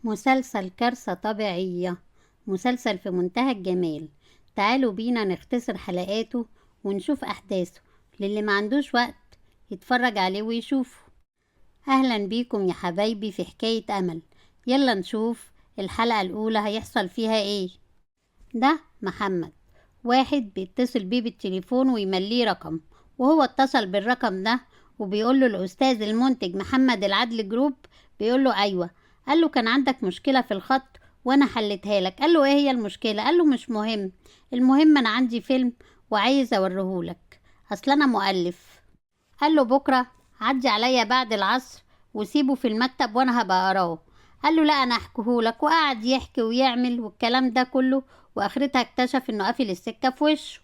مسلسل كارثة طبيعية، مسلسل في منتهى الجمال. تعالوا بينا نختصر حلقاته ونشوف أحداثه للي ما عندوش وقت يتفرج عليه ويشوفه. أهلا بيكم يا حبايبي في حكاية أمل. يلا نشوف الحلقة الأولى هيحصل فيها إيه. ده محمد، واحد بيتصل بيه بالتليفون ويمليه رقم، وهو اتصل بالرقم ده وبيقول له الأستاذ المنتج محمد العدل جروب. بيقول له أيوة. قال له كان عندك مشكلة في الخط وأنا حلتها لك. قال له إيه هي المشكلة؟ قال له مش مهم، المهم أنا عندي فيلم وعايز أوريهولك، أصل أنا مؤلف. قال له بكرة عدي عليا بعد العصر وسيبه في المكتب وأنا هبقى أقراه. قال له لا أنا أحكيهولك، وقعد يحكي ويعمل والكلام ده كله، وآخرتها اكتشف إنه قافل السكة في وشه.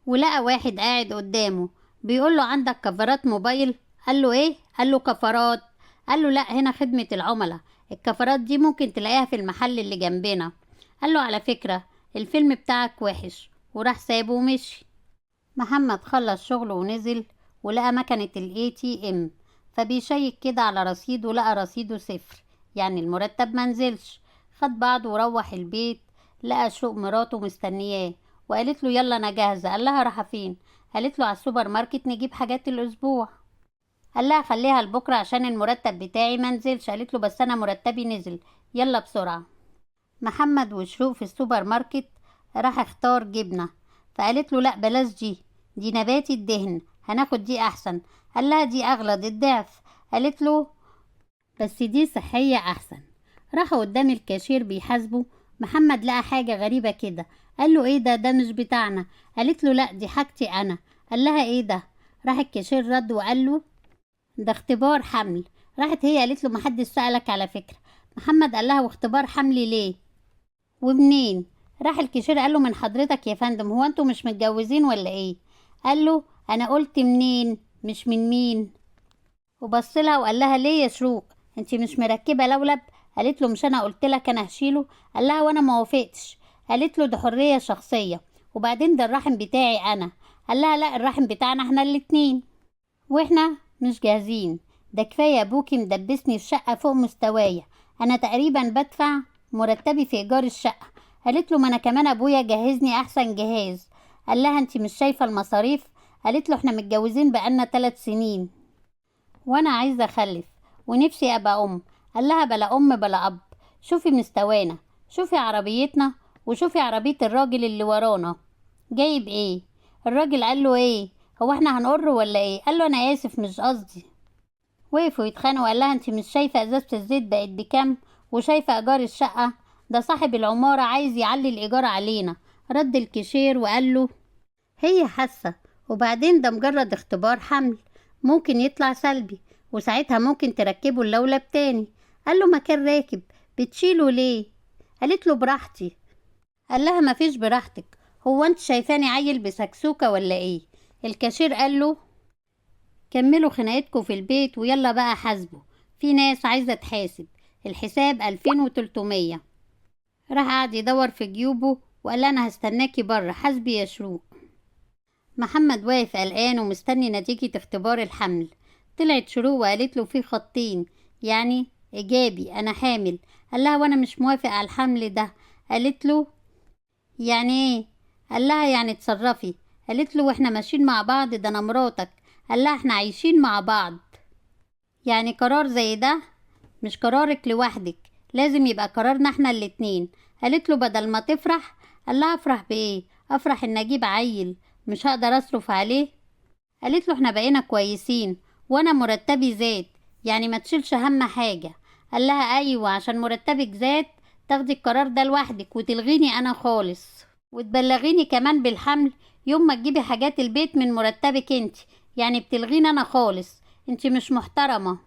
ولقى واحد قاعد قدامه بيقول له عندك كفرات موبايل؟ قال له إيه؟ قال له كفرات. قال له لا، هنا خدمة العملاء، الكفرات دي ممكن تلاقيها في المحل اللي جنبنا. قال له على فكرة الفيلم بتاعك وحش، وراح سابه ومشي. محمد خلص شغله ونزل ولقى مكنة ال ATM، فبيشيك كده على رصيده، لقى رصيده 0، يعني المرتب منزلش. خد بعضه وروح البيت، لقى شوق مراته مستنياه وقالت له يلا انا جاهزة. قال لها رايحة فين؟ قالت له على السوبر ماركت نجيب حاجات الاسبوع. قال لها خليها لبكره عشان المرتب بتاعي منزلش. قالت له بس انا مرتبي نزل، يلا بسرعة. محمد وشروق في السوبر ماركت، راح اختار جبنة، فقالت له لا بلاش دي نباتي الدهن، هناخد دي احسن. قال لها دي اغلى، دي الضعف. قالت له بس دي صحية احسن. راحوا قدام الكاشير بيحاسبوا، محمد لقى حاجة غريبة كده، قال له ايه ده؟ ده مش بتاعنا. قالت له لا دي حاجتي انا. قال لها ايه ده؟ راح الكاشير رد وقال له ده اختبار حمل. راحت هي قالت له محدش سألك على فكرة. محمد قال لها واختبار حمل ليه ومنين؟ راح الكاشير قال له من حضرتك يا فندم، هو انتوا مش متجوزين ولا ايه؟ قال له انا قلت منين مش من مين. وبص لها وقال لها ليه يا شروق انتي مش مركبه لولب؟ قالت له مش انا قلت لك انا هشيله؟ قال لها وانا ما وافقتش. قالت له ده حريه شخصيه، وبعدين ده الرحم بتاعي انا. قال لها لا الرحم بتاعنا احنا الاتنين، واحنا مش جاهزين، ده كفايه ابوكي مدبسني في شقه فوق مستوايا، انا تقريبا بدفع مرتبي في ايجار الشقه. قالت له ما انا كمان ابويا جهزني احسن جهاز. قال لها انتي مش شايفه المصاريف؟ قالت له احنا متجوزين بقالنا 3 سنين وانا عايزه اخلف ونفسي ابقى ام. قال لها بلا ام بلا اب، شوفي مستوانا، شوفي عربيتنا، وشوفي عربيه الراجل اللي ورانا جايب ايه. الراجل قال له ايه هو احنا هنقر ولا ايه؟ قال له انا اسف مش قصدي. وقفوا يتخانقوا. قال لها انت مش شايفه ازازه الزيت بقت بكام وشايفه ايجار الشقه؟ ده صاحب العماره عايز يعلي الايجار علينا. رد الكاشير وقال له هي حاسه، وبعدين ده مجرد اختبار حمل ممكن يطلع سلبي وساعتها ممكن تركبه اللولب تاني. قال له ما كان راكب بتشيله ليه؟ قالت له براحتي. قال لها ما فيش براحتك، هو انت شايفاني عيل بسكسوكه ولا ايه؟ الكاشير قال له كملوا خناقتكم في البيت ويلا بقى حاسبوا، في ناس عايزه تحاسب، الحساب 2300. راح قعد يدور في جيوبه وقال انا هستناكي بره، حاسبي يا شروق. محمد واقف قلقان ومستني نتيجة اختبار الحمل. طلعت شروق وقالت له في خطين يعني ايجابي، انا حامل. قال لها وانا مش موافق على الحمل ده. قالت له يعني ايه؟ قال لها يعني اتصرفي. قالت له واحنا ماشيين مع بعض، ده انا مراتك. قال لها احنا عايشين مع بعض، يعني قرار زي ده مش قرارك لوحدك، لازم يبقى قرارنا احنا الاتنين. قالت له بدل ما تفرح. قال لها افرح بايه؟ افرح ان اجيب عيل مش هقدر اصرف عليه. قالت له احنا بقينا كويسين وانا مرتبي زاد، يعني ما تشيلش هم حاجة. قال لها ايوه عشان مرتبك زاد تاخدي القرار ده لوحدك وتلغيني انا خالص، وتبلغيني كمان بالحمل يوم ما تجيبي حاجات البيت من مرتبك انت، يعني بتلغيني انا خالص، انت مش محترمة.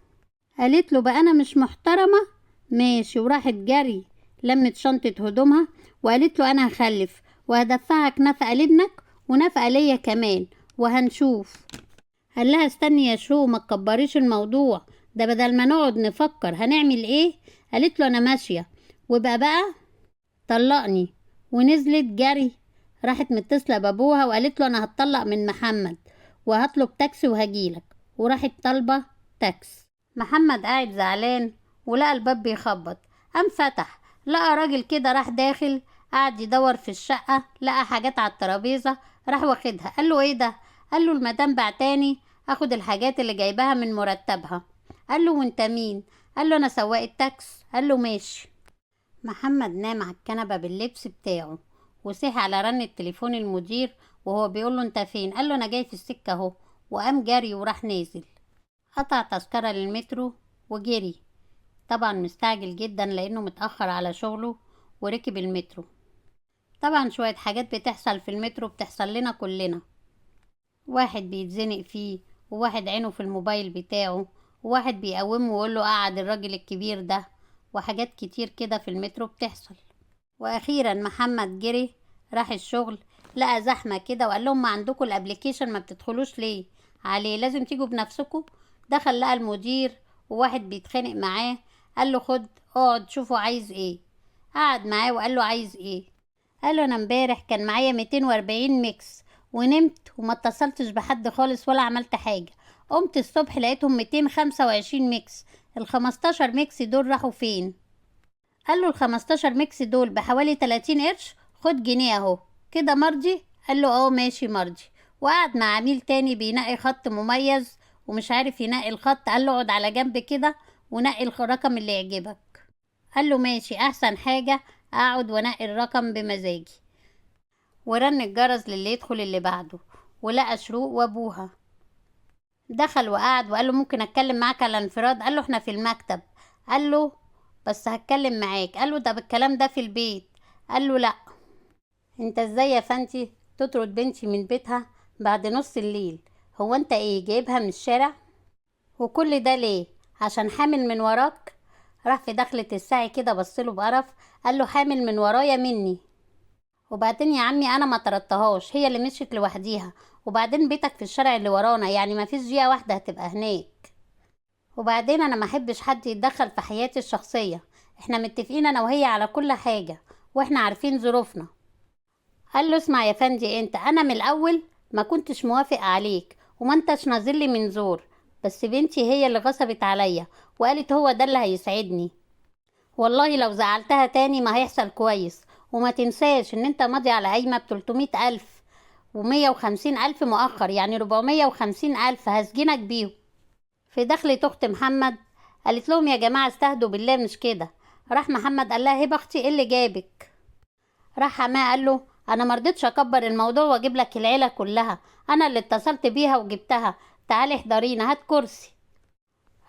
قالت له بقى انا مش محترمة؟ ماشي. وراحت جري لمت شنطة هدومها وقالت له انا هخلف وهدفعك نفقة لابنك ونفقة ليا كمان وهنشوف. قال لها استني يا شو ما تكبريش الموضوع ده، بدل ما نقعد نفكر هنعمل ايه. قالت له انا ماشية وبقى طلقني. ونزلت جري راحت متصلة بابوها وقالت له انا هتطلق من محمد وهطلب تاكسي وهجيلك، وراحت طالبة تاكس. محمد قاعد زعلان ولقى الباب بيخبط. قام فتح، لقى راجل كده راح داخل قعد يدور في الشقة، لقى حاجات على الترابيزة راح واخدها. قال له ايه ده؟ قال له المدام بعتاني اخد الحاجات اللي جايباها من مرتبها. قال له وانت مين؟ قال له انا سواق التاكس. قال له ماشي. محمد نام على الكنبة باللبس بتاعه وصحي على رن التليفون المدير وهو بيقول له انت فين؟ قال له انا جاي في السكة اهو. وقام جري وراح نازل، قطع تذكرة للمترو وجري، طبعا مستعجل جدا لانه متأخر على شغله، وركب المترو. طبعا شوية حاجات بتحصل في المترو بتحصل لنا كلنا، واحد بيتزنق فيه، وواحد عينه في الموبايل بتاعه، وواحد بيقومه ويقول له قعد الراجل الكبير ده، وحاجات كتير كده في المترو بتحصل. واخيرا محمد جري راح الشغل، لقى زحمة كده وقال لهم ما عندكم ال application ما بتدخلوش ليه عليه، لازم تيجوا بنفسكم. دخل لقى المدير وواحد بيتخانق معاه، قال له خد اقعد شوفوا عايز ايه. قعد معاه وقال له عايز ايه؟ قال له انا امبارح كان معايا 240 mix ونمت وما اتصلتش بحد خالص ولا عملت حاجة، قمت الصبح لقيتهم 225 mix، ال15 mix دول راحوا فين؟ قال له ال15 mix دول بحوالي 30 قرش، خد جنيه اهو كده مرضي؟ قال له اه ماشي مرضي. وقعد مع عميل تاني بينقي خط مميز ومش عارف ينقي الخط، قال له اقعد على جنب كده ونقي الرقم اللي يعجبك. قال له ماشي احسن حاجة اقعد وانقي الرقم بمزاجي. ورن الجرس للي يدخل اللي بعده، ولقى شروق وابوها. دخل وقعد وقال له ممكن اتكلم معاك على انفراد؟ قال له احنا في المكتب. قال له بس هتكلم معاك. قال له ده بالكلام ده في البيت. قال له لا، انت ازاي يا فندي تطرد بنتي من بيتها بعد نص الليل؟ هو انت ايه جايبها من الشارع؟ وكل ده ليه؟ عشان حامل من وراك؟ راح في دخلة الساعي كده بصله بقرف، قال له حامل من ورايا مني؟ وبعدين يا عمي انا ما طردتهاش، هي اللي مشيت لوحديها، وبعدين بيتك في الشارع اللي ورانا، يعني ما فيش دقيقة واحدة هتبقى هناك. وبعدين انا ما احبش حد يتدخل في حياتي الشخصية، احنا متفقين انا وهي على كل حاجة واحنا عارفين ظروفنا. قال له اسمع يا فندي انت، انا من الاول ما كنتش موافق عليك وما انتش نازل لي من زور، بس بنتي هي اللي غصبت عليا وقالت هو ده اللي هيسعدني، والله لو زعلتها تاني ما هيحصل كويس. وما تنساش ان انت ماضي على قايمة بتلتمية الف ومية وخمسين الف مؤخر، يعني 450,000 هسجنك بيهم. في دخلة اخت محمد قالت لهم يا جماعة استهدوا بالله مش كده. راح محمد قال لها هبه اختي ايه اللي جابك؟ راح حماه قال له انا ما رضيتش اكبر الموضوع واجيب لك العيله كلها، انا اللي اتصلت بيها وجبتها، تعالي احضرينا هات كرسي.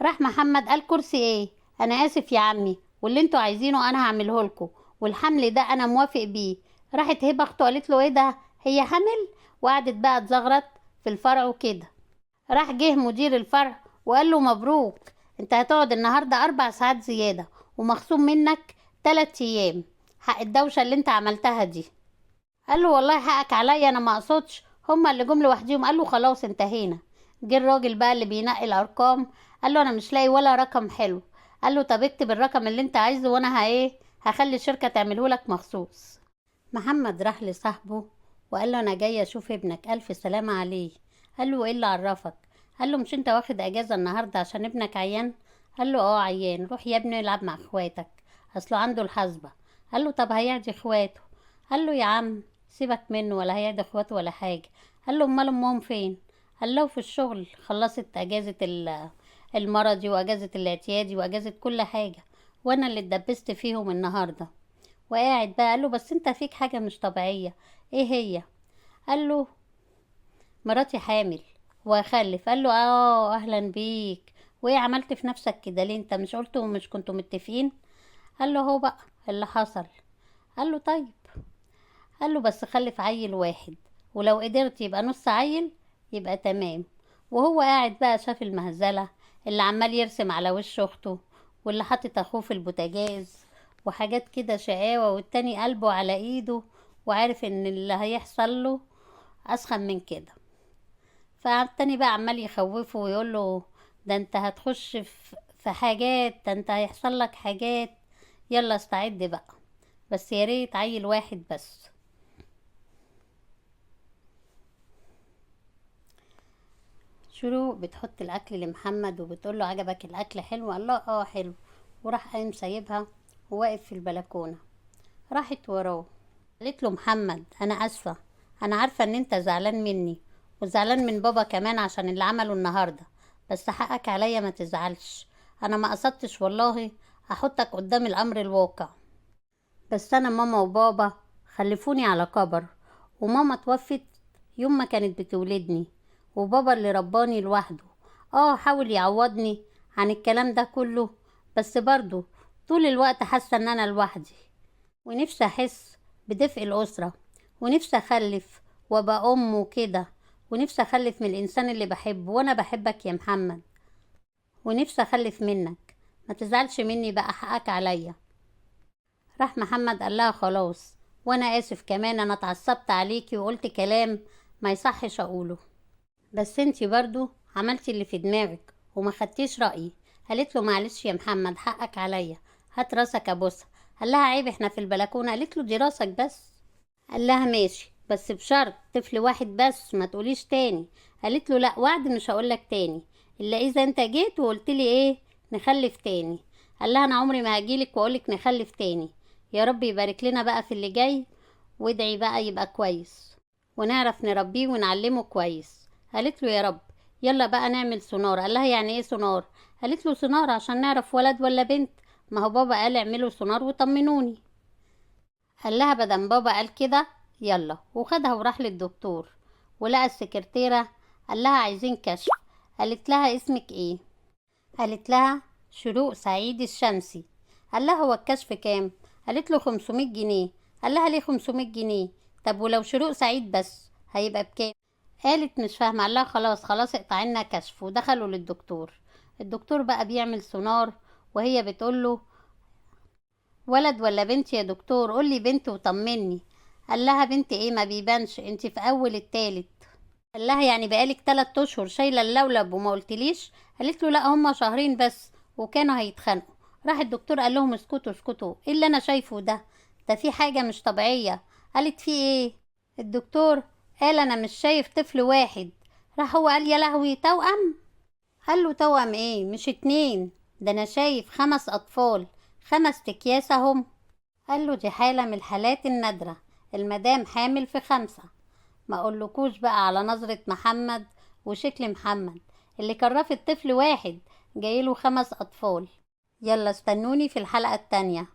راح محمد قال كرسي ايه؟ انا اسف يا عمي، واللي انتوا عايزينه انا هعمله لكم، والحمل ده انا موافق بيه. راحت هبه اخته قالت له ايه ده، هي حامل؟ وقعدت بقى تزغرط في الفرع وكده. راح جه مدير الفرع وقال له مبروك، انت هتقعد النهارده 4 ساعات زياده ومخصوم منك 3 ايام حق الدوشه اللي انت عملتها دي. قال له والله حقك عليا، انا ما اقصدش، هما اللي جم لوحديهم. قال له خلاص انتهينا. جه الراجل بقى اللي بينقي الارقام قال له انا مش لاقي ولا رقم حلو. قال له طب اكتب الرقم اللي انت عايزه وانا هخلي الشركه تعمله لك مخصوص. محمد راح لصاحبه وقال له انا جاي اشوف ابنك، الف سلامه عليه. قال له ايه اللي عرفك؟ قال له مش انت واخد اجازه النهارده عشان ابنك عيان؟ قال له اه عيان، روح يا ابني العب مع اخواتك اصله عنده الحصبه. قال له طب هيعدي اخواته؟ قال له يا عم سيبك منه ولا هيعدي اخواته ولا حاجه. قال له امال امهم فين؟ قال له في الشغل، خلصت اجازه المرضي واجازه الاعتيادي واجازه كل حاجه، وانا اللي اتدبست فيهم النهارده. وقاعد بقى قال له بس انت فيك حاجه مش طبيعيه، ايه هي؟ قال له مراتي حامل وهخلف. قال له اه اهلا بيك، وايه عملت في نفسك كده ليه؟ انت مش قلت ومش كنتوا متفقين؟ قال له هو بقى اللي حصل. قال له طيب. قال له بس خلف عيل واحد، ولو قدرت يبقى نص عيل يبقى تمام. وهو قاعد بقى شاف المهزلة اللي عمال يرسم على وش اخته، واللي حاطط اخوه في البوتاجاز وحاجات كده شقاوة، والتاني قلبه على ايده وعارف ان اللي هيحصل له اسخن من كده. فالتاني بقى عمال يخوفه ويقول له ده انت هتخش في حاجات، ده انت هيحصل لك حاجات، يلا استعد بقى، بس يا ريت عيل واحد بس. شروق بتحط الاكل لمحمد وبتقول له عجبك الاكل؟ حلو. قال له اه حلو، وراح قايم سايبها وواقف في البلكونة. راحت وراه قالت له محمد أنا آسفة، أنا عارفة إن أنت زعلان مني وزعلان من بابا كمان عشان اللي عمله النهاردة، بس حقك عليا ما تزعلش، أنا ما قصدتش والله أحطك قدام الأمر الواقع، بس أنا ماما وبابا خلفوني على كبر، وماما توفت يوم ما كانت بتولدني، وبابا اللي رباني لوحده، حاول يعوضني عن الكلام ده كله، بس برضه طول الوقت حاسة إن أنا لوحدي، ونفسي أحس بدفء الأسرة، ونفسي أخلف وأبقى أم وكده، ونفسي أخلف من الإنسان اللي بحبه، وأنا بحبك يا محمد، ونفسي أخلف منك، ما تزعلش مني بقى، حقك عليا. راح محمد قال لها خلاص، وأنا آسف كمان، أنا اتعصبت عليكي وقلت كلام ما يصحش أقوله، بس انتي برضو عملتي اللي في دماغك وما خدتيش رأيي. قالت له معلش يا محمد حقك عليا، هات راسك ابوسها. قال لها عيب احنا في البلكونه. قالت له دي راسك بس. قال لها ماشي بس بشرط طفل واحد بس، ما تقوليش تاني. قالت له لا وعد مش هقولك تاني الا اذا انت جيت وقلت لي ايه نخلف تاني. قال لها انا عمري ما هجيلك واقولك نخلف تاني، يا رب يبارك لنا بقى في اللي جاي، وادعي بقى يبقى كويس ونعرف نربيه ونعلمه كويس. قالت له يا رب يلا بقى نعمل سونار. قال لها يعني ايه سونار؟ قالت له سونار عشان نعرف ولد ولا بنت، ما هو بابا قال اعملوا سونار وطمنوني. قال لها بدل بابا قال كده يلا، وخدها وراح للدكتور ولقى السكرتيرة. قال لها عايزين كشف. قالت لها اسمك ايه؟ قالت لها شروق سعيد الشمسي. قال لها هو الكشف كام؟ قالت له 500 جنيه. قال لها ليه 500 جنيه؟ طب ولو شروق سعيد بس هيبقى بكام؟ قالت مش فاهمة. قال لها خلاص خلاص اقطعي لنا كشف. ودخلوا للدكتور. الدكتور بقى بيعمل سونار وهي بتقول له ولد ولا بنت يا دكتور؟ قول لي بنت وطمني. قال لها بنت ايه؟ ما بيبانش، انت في اول التالت. قال لها يعني بقالك 3 اشهر شايله اللولب وما قلتليش؟ قالت له لا هما شهرين بس وكانوا هيتخانقوا. راح الدكتور قال لهم اسكتوا اسكتوا، ايه اللي انا شايفه ده؟ ده في حاجه مش طبيعيه. قالت في ايه؟ الدكتور قال انا مش شايف طفل واحد. راح هو قال يا لهوي توأم؟ قال له توأم ايه؟ مش 2، ده انا شايف 5 اطفال، 5 اكياس اهم. قال له دي حالة من الحالات النادرة، المدام حامل في 5. ما اقولكوش بقى على نظرة محمد وشكل محمد اللي كان رافض طفل واحد جايله 5 اطفال. يلا استنوني في الحلقة التانية.